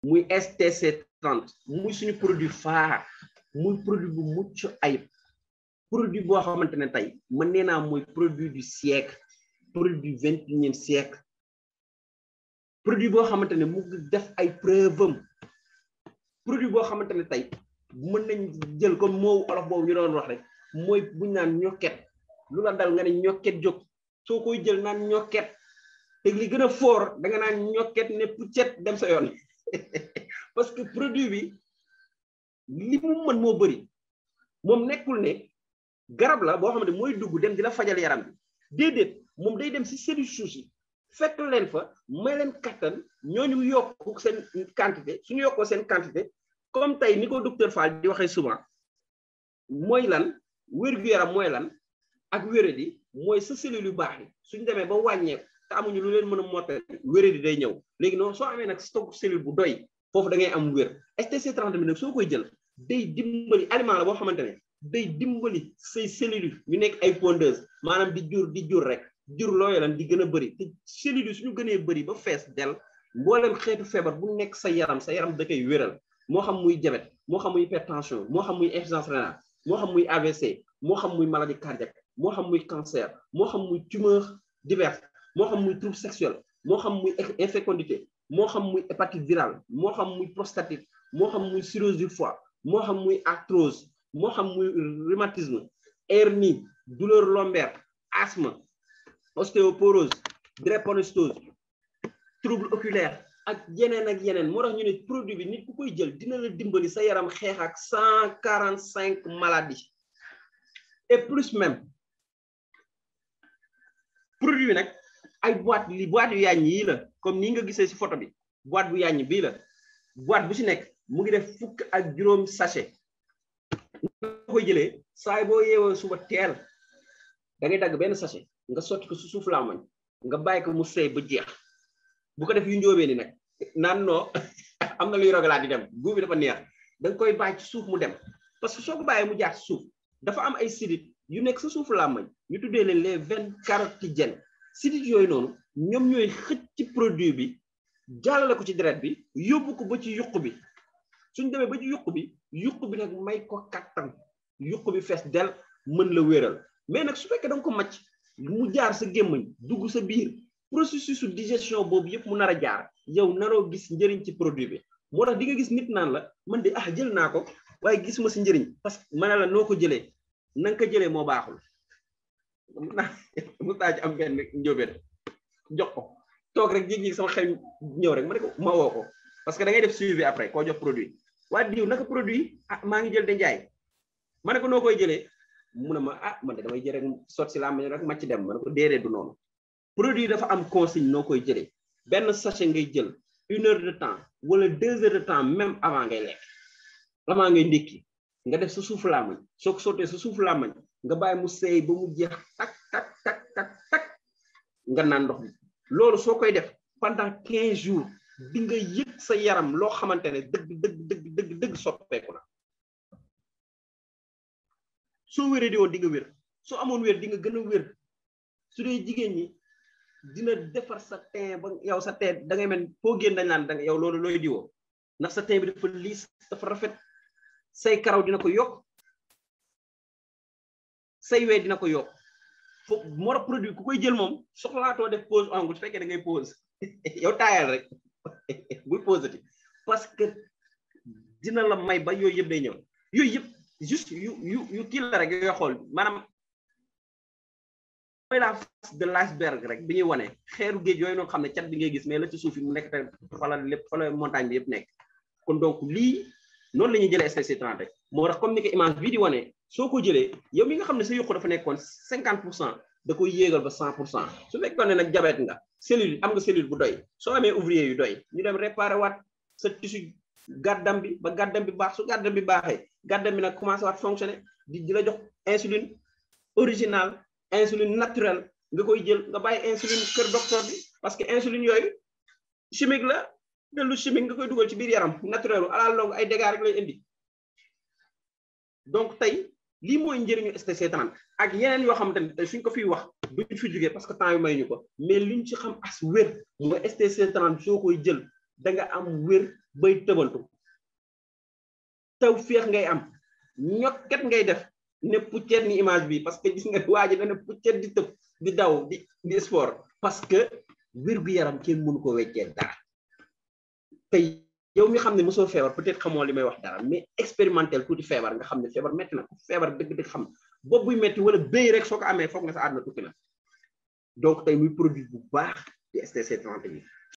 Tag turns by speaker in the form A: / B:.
A: muy STC30 muy suñu produit phare muy produit bu mucc ayib produit boo xamante ne tey mën nee naa mooy produit du siècle produit du 21e siècle produit boo xamante ne mu ngi def ay preuve am produit boo xamante ne tey mën nañ jël comme moo olof boobu ñu doon wax rek mooy buñ naan ñokket lu la dal nga ne ñokket jóg soo koy jël naan ñokket te li gën a fort da nga naan ñokket ne puccet dem sa yoon parce que produit bi li mu mën moo bëri moom nekkul ne garab la boo xamante mooy dugg dem di la fajal yaram bi déedéet moom day dem si cellules souches yi fekk leen fa may leen kattan ñooñu yokk seen quantité suñu yokkoo seen quantité comme tey ni ko docteur Fall di waxee souvent mooy lan wérgu yaram mooy lan ak wéradi mooy sa cellule yu baax yi suñu demee ba wàññeeku te amuñu lu leen mën a mottali wéradi day ñëw léegi noonu soo amee nag stock cellule bu doy foofu da ngay am wér STC30 bi nag soo koy jël day dimbali aliment la boo xamante ne day dimbali say cellules ñu nekk ay pondeuse maanaam di jur rek jur looyo lan di gën a bëri te cellules yi suñu gënee bëri ba fees del mboolem xeetu feebar bu nekk sa yaram da koy wéral moo xam muy diabète moo xam muy hypertension moo xam muy insuffisance rénale moo xam muy AVC moo xam muy maladie cardiaque moo xam muy cancer moo xam muy tumeur diverses moo xam muy trouble sexuel moo xam muy infécondité moo xam muy hépatite virale moo xam muy prostatite moo xam muy cirrhose du foie moo xam muy arthrose moo xam muy rhumatisme hernie douleur lombaire asthme ostéoporose drépanocytose trouble occulaire ak yeneen moo tax ñu ne produit bi nit ku koy jël dina la dimbali sa yaram xeex ak 145 maladies et plus même produit bi nag ay boîte yu yàññ yii la comme nii nga gisee ci photo bi boîte bu yàññ bii la boîte bu ci nekk mu ngi def 15 sachet nga koy jëlee saay boo yeewoo suba teel da ngay dagg benn sachet nga sotti ko su suuf làmmiñ nga bàyyi ko mu seey ba jeex bu ko def yu njóobee ni nag naan noo am na luy rogalaat di dem guub bi dafa neex da nga koy bàyyi ci suuf mu dem parce que soo ko bàyyee mu jaar ci suuf dafa am ay sidit yu nekk sa suufu làmmiñ ñu tuddee leen les veines carotidiennes sidit yooyu noonu ñoom ñooy xëcc ci produit bi jàllale ko ci deret bi yóbbu ko ba ci yuq bi suñ demee ba ci yuq bi nag may ko kattan yuq bi fees del mën la wéral mais nag su fekkee da nga ko màcc mu jaar sa gémmañ dugg sa biir processus de digestion boobu yëpp mu nar a jaar yow naroo gis njëriñ ci produit bi moo tax di nga gis nit naan la man de jël naa ko waaye gisuma si njëriñ parce que ma ne la noo ko jëlee na nga ko jëlee moo baaxul mu taaj am benn njóobeen jox ko toog rek jéeg-jéeg sama xel ñëw rek ma ne ko ma woo ko parce que da ngay def suivi après koo jox produit waaye diw naka produit maa ngi jël de njaay ma ne ko noo koy jëlee mu ne ma man de damay jël rek sot si làmmiñ rek ma ci dem ma ne ko déedéet du noonu produit dafa am consigne noo koy jëlee benn sachet ngay jël 1 heure de temps wala 2 heures de temps même avant ngay lekk avant ngay ndékki nga def sa suufu làmmiñ soo ko sottee sa suufu làmmiñ nga bàyyi mu seey ba mu jeex tak nga naan ndox bi loolu soo koy def pendant 15 jours di nga yëg sa yaram loo xamante ne dëgg soppeeku na soo wéree di woon di nga wér soo amoon wér di nga gën a wér su dee jigéen ñi dina defar sa teint ba yow sa teint da ngay mel foo génn dañ naan da yow loolu looy diwoo ndax sa teint bi dafa liis dafa rafet say karaw dina ko yokk say wee dina ko yokk foofu moo tax produit ku koy jël moom soxlaatoo def pose ongle su fekkee da ngay pose yow taayal rek bul posati parce que dina la may ba yooyu yëpp day ñëw yooyu yëpp juste yu kii la rek yooy xool maanaam mooy la face de l'iceberg rek bi ñuy wane xeeru géej yooyu noonu xam ne cat bi ngay gis mais la ci suuf yi mu nekk te fa la montagne bi yëpp nekk kon donc lii noonu la ñuy jëlee STC30 rek moo tax comme ni ko image bii di wane soo ko jëlee yow mi nga xam ne sa yokku dafa nekkoon 50% da koy yéegal ba 100% su fekkoon ne nag diabète nga cellule am nga cellule bu doy soo amee ouvrier yu doy ñu dem réparer waat sa tissu gàddam bi ba gàddam bi baax su gàddam bi baaxee gàddam bi nag commencé waat fonctionner di la jox insuline originale insuline naturelle nga koy jël nga bàyyi insuline kër docteur bi parce que insuline yooyu chimique la te lu chimique nga koy dugal ci biir yaram naturel à la longue ay dégâts rek lay indi donc tey lii mooy njëriñu STC30 ak yeneen yoo xamante ne tey suñ ko fiy wax duñ fi jógee parce que temps yu may ñu ko mais liñ ci xam as wér mooy STC30 soo koy jël da nga am wér bay tëbantu taw féex ngay am ñokket ngay def ne puccet ni image bi parce que gis nga waa ji dana puccet di tëb di daw di sport parce que wér-gu-yaram kenn mënu ko weccee dara tey yow mi xam ne mosoo feebar peut-être xamoo li may wax dara mais expérimentel tuuti feebar nga xam ne feebar metti na ko feebar dëgg-dëgg xam bopp buy metti wala béy rek soo ko amee foog nga sa àdduna tukki na donc tey muy produit bu baax di STC30 bi